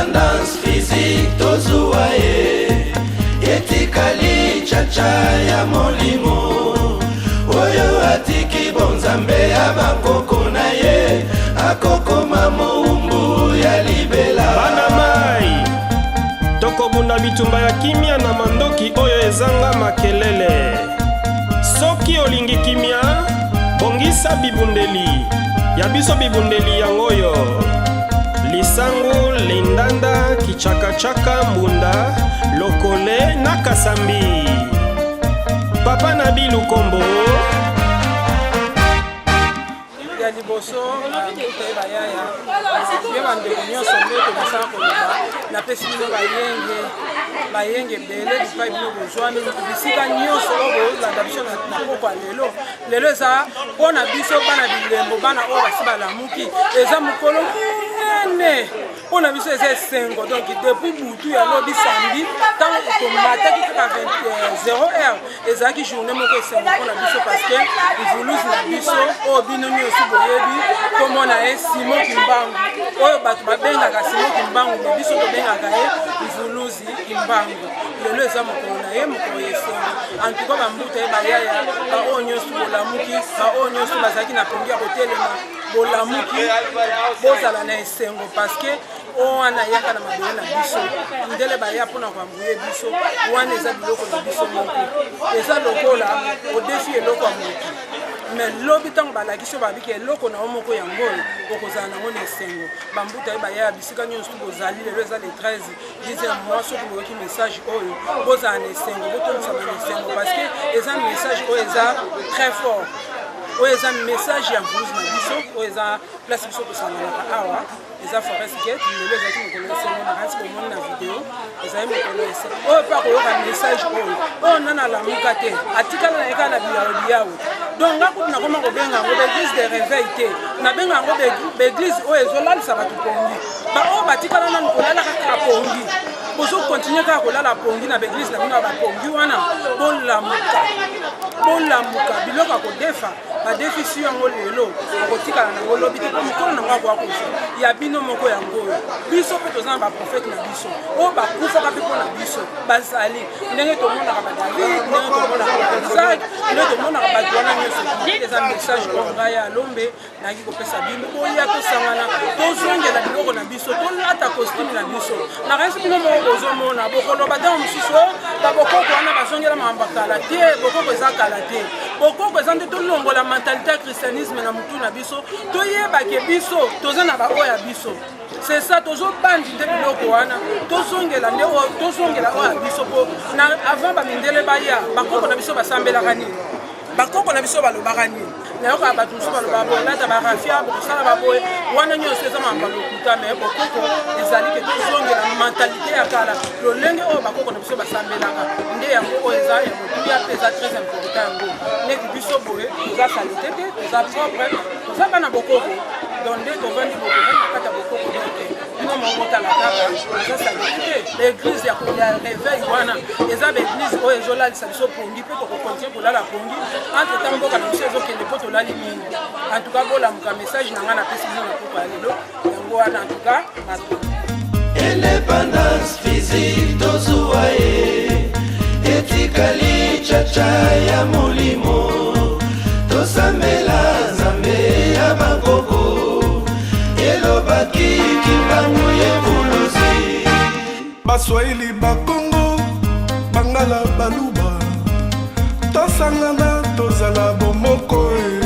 Indépendance physique tozuwa ye, etikali chacha ya molimo. Oyo atiki bonzambe ya bakoko na ye akokoma mowumbu ya libela. Bana mai, tokobunda bitumba ya kimia na mandoki oyo ezanga makelele. Soki olingi kimia, bongisa bibundeli ya biso. Bibundeli yango oyo: lisangu, lindanda, kichakachaka, mbunda, lokole na kasambi. Papa na bilukombo. Ya liboso, mbuta ye, bayaya ye, bandeko nyonso nde tokosala koloba. Napesi bino bayenge, bayenge ebele bipai bino bozwami, bisika nyonso oyo bozolanda biso na poko ya lelo. Lelo eza mpo na biso bana bilembo, bana oyo basi balamuki. Eza mokolo monene mpo na biso, eza esengo. Donc depuis butu ya lobi samedi, ntango tomataki kaka 0 heure, ezalaki journée moko esengo mpo na biso, parce que mvuluzi na biso oyo bino nyonso boyebi, komona ye Simon Kimbangu, oyo bato babengaka Simon Kimbangu, mais biso tobengaka ye mvuluzi Kimbangu. Lelo eza mokolo na ye, mokolo ya esengo. En tout cas, bambuta ye, bayaya, baoyo nyonso bolamuki, baoyo nyonso bazalaki na pongi ya kotelema, bolamuki, bozala na esengo, parce que oyo wana eyaka na mabele na biso. Ndele baya mpona koambuye biso, wana eza biloko na biso moko. Eza lokola odefi eloko ya moto, mais lobi ntango balakisi oyo babiki eloko na yo moko, yango oyo okozala nango na esengo. Bambuta ye, baya, bisika nyonso bozali, lelo eza le 13 10e mois. Soki boyoki message oyo, bozala na esengo, botondisama na esengo, parce que eza message oyo eza très fort, oyo eza message ya mvuluzi na biso. Oyo eza place biso tosanganaka awa, eza Forest Gate. Lelo ezalaki mokolo esengo. Nakanisi bomoni na video, ezali mokolo esengo oyo mpe akoyoka message oyo. Oyo nana alamuka te, atikala na ye kaka na biyawe biyawe. Donc nga kutu nakoma kobenga yango baeglise de réveil te, nabenga yango baeglise oyo ezolalisa bato pongi. Baoyo batikala nanu kolala kaka pongi, bozokontinue kaka kolala pongi na baeglise na bino ya bapongi wana. Bolamuka, bolamuka. Biloko ya kodefa, badefisi yango lelo, okotikala nango lobi te, mpo mokolo nango akoya kozwa ya bino moko. Yango oyo biso mpe toza na baprofete na biso oyo bakufaka mpe mpo na biso. Bazali ndenge tomonaka baDavid, ndenge tomonaka baIsaac, ndenge tomonaka bato wana nyonso. Eza message oyo ngai ya Alombe nayaki kopesa bino. Boya, tosangana, tozongela biloko na biso, tolata costume na biso. Nakanisi bino moko bozomona. Bokoloba ntango mosusu babokoko wana bazongela makambo ya kala te. Bokoko eza kala te, bokoko eza nde tolongola mentalité ya christianisme na motu na biso, toyebake biso toza na baoyo ya biso. C'est ça, tozobandi nde biloko wana, tozongela nde, tozongela oyo ya biso. Mpo na avant bamindele baya, bakoko na biso basambelaka nini? Bakoko na biso balobaka nini? Nayokaka bato mosusu balobaka bolata barafia, bokosala baboye. Wana nyonso eza makambo ya lokuta. Mais bokoko ezali ke tozongela mentalité ya kala, lolenge oyo bakoko na biso basambelaka. Nde yango oyo eza ya motuya mpe eza très important. Yango neti biso boye toza saleté te, toza propre, toza bana bokoko. Donc nde tovandi boye, tovandi na kati ya bokoko. Donc bino moko botala kaka, eza saleté te. Baeglise ya réveil wana eza baeglise oyo ezolalisa biso pongi, mpe tokokontinue kolala pongi entre temps mboka na biso ezokende, mpo tolali mingi. En tout cas, bolamuka. Message na ngai napesi bino na poko ya lelo, yango wana. En tout cas, Indépendance physique tozuwa ye, etikali chacha ya molimo. Tosambela Nzambe ya bakoko, elobaki Kimbangu ye mvuluzi. Baswahili, Bakongo, Bangala, Baluba, tosangana, tozala bomoko e.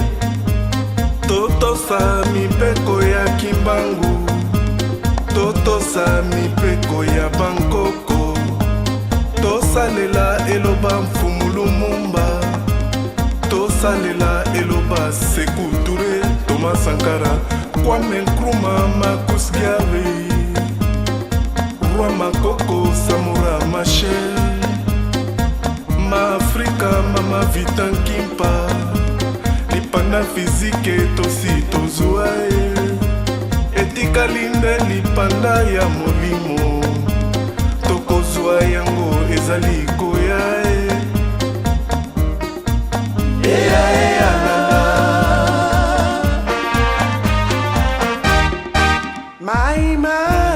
Totosa mibeko ya Kimbangu, totosa mibeko ya bankoko, tosalela eloba Mfumu Lumumba, tosalela eloba Sekou Touré, Thomas Sankara, Kwame Nkrumah, Marcus Garvey, Roi Makoko, Samora Machel, Ma Afrika, Mama Vita Kimpa. Lipanda physique tosi tozwa ye, etikali nde lipanda ya molimo. Tokozwa yango, ezali koya e. Eya, eya nanga. Mai mai.